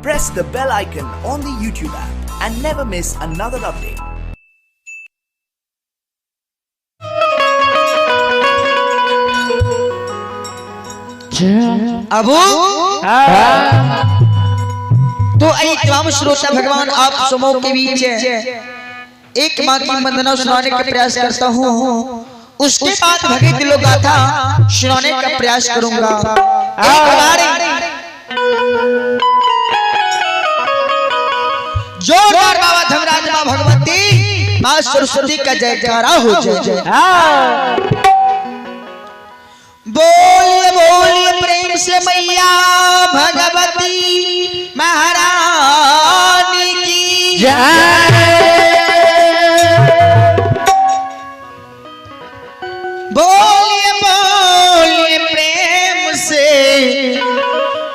Press the bell icon on the YouTube app and never miss another update. Abu तो आई तमाम श्रोता भगवान आप समूह के बीच एक माँ की वंदना सुनाने का प्रयास करता हूँ, उसके बाद भगत दिलो गाथा सुनाने का प्रयास करूंगा। एक बार जोरदार बाबा धर्मराज माँ भगवती माँ सरस्वती का जयकारा हो जाए। बोल बोल प्रेम से मैया भगवती महारानी की जय। बोल बोल प्रेम से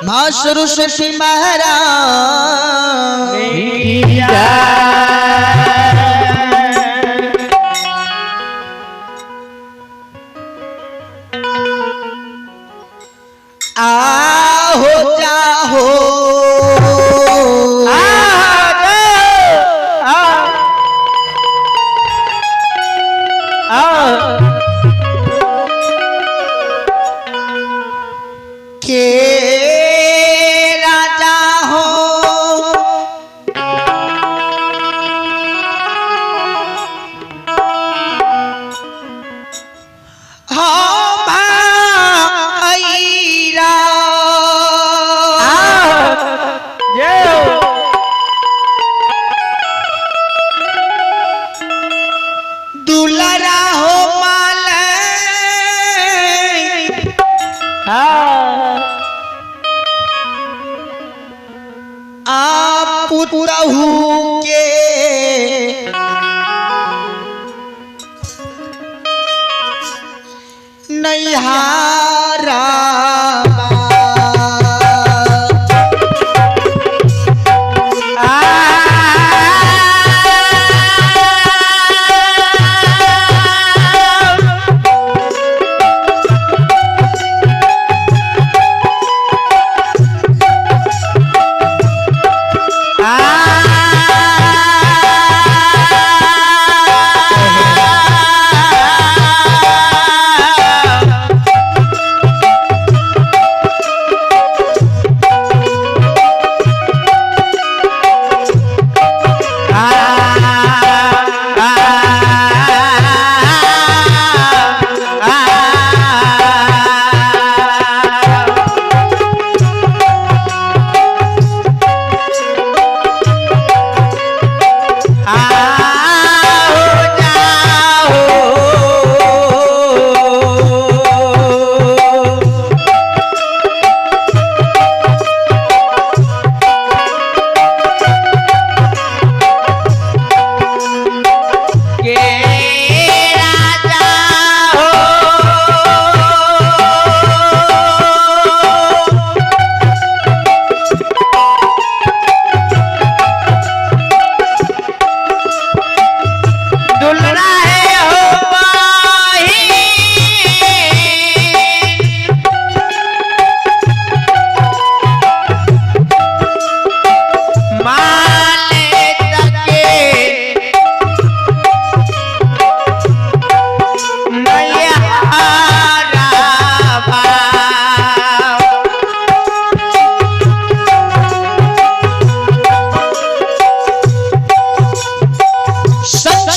माँ सरस्वती महारानी की जय। आहो जाहो के राजा हो भाईरा दुलरा हो माल आप पुतहू के नैहारा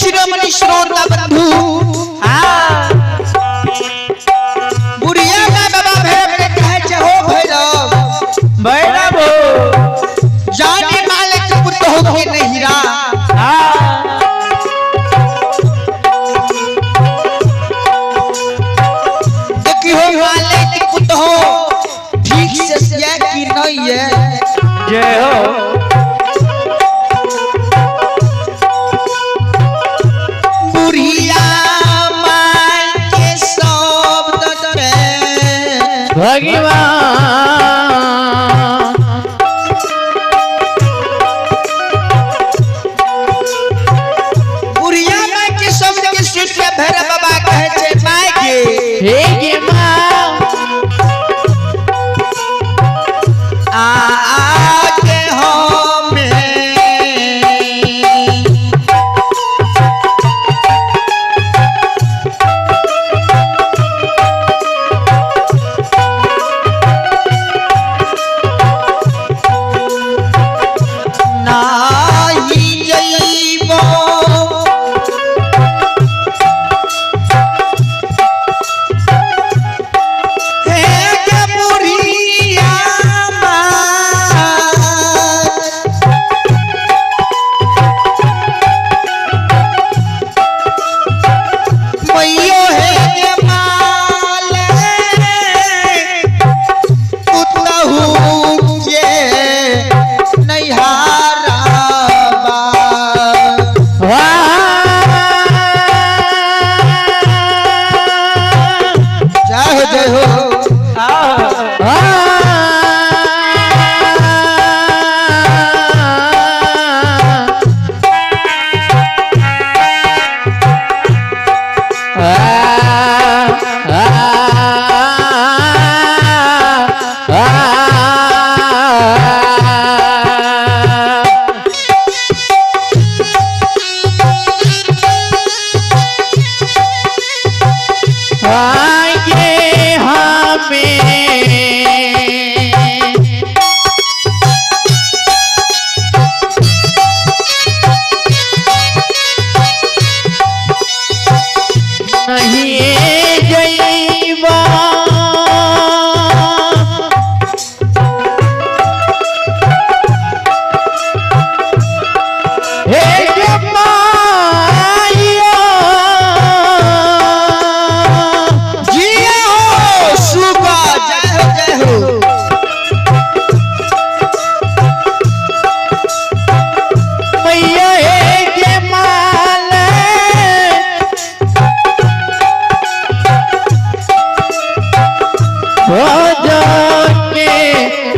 शिरोमणि श्रोता बंधु बुढ़िया का बाबा भैरव के कहे छे हो भैरव भैरव जाने मालिक पुतहु के नहिरा देखी हो मालिक पुतहु ठीक से सिया की नहीं है। जय हो। बुढ़िया माई के शब्द के भगवान बुढ़िया माई के शब्द के सुन के भैरव बाबा कहे छे माई के हे गे माँ आ के हो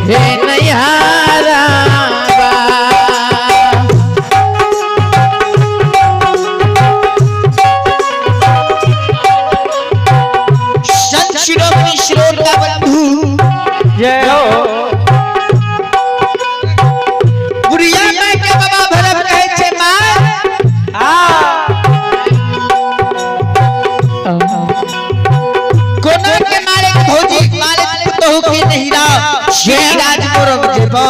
हे नैहारा बा। संत शिरोमणि श्रोता बंधु जय हो। बुढ़िया माय के बाबा भरब कहै छै माँ कोना के मारे भौजी मारे पुतहु के नहिरा जय राज मोरंग जेबो।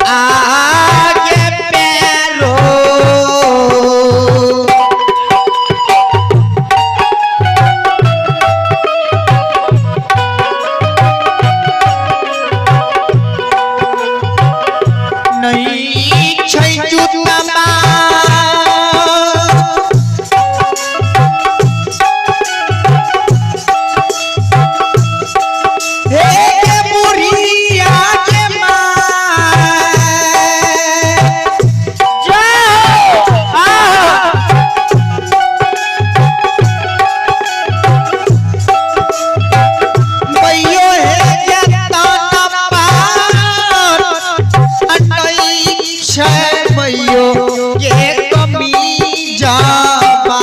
आगे पैरो नहीं छै जूता। हे के बुढ़िया के माँ जय हो। मैयो हे जतना पार अटै छै मैयो के कमी जाबा।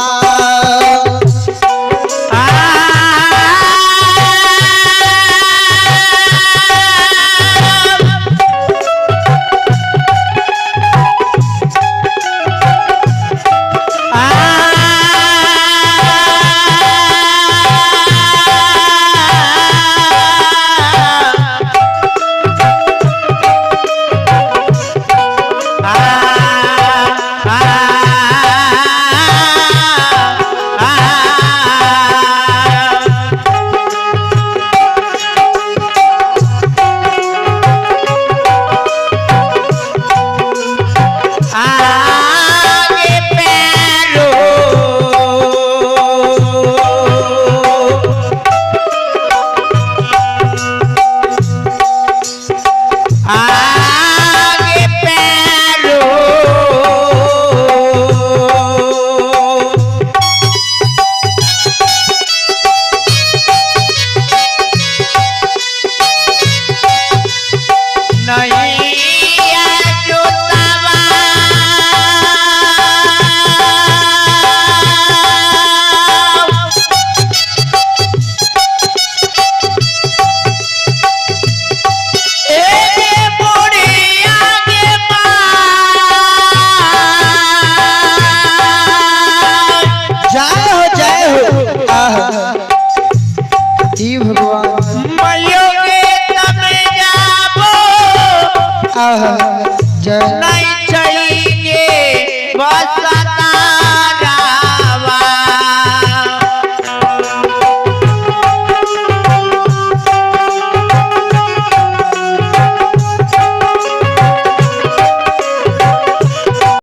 आगे पैरो आगे पैरो नैया जोतावा ए बुढ़िया के माँ जय हो जय हो। आह ई भगवान मयो के तमे जाबो आह जय। नहीं।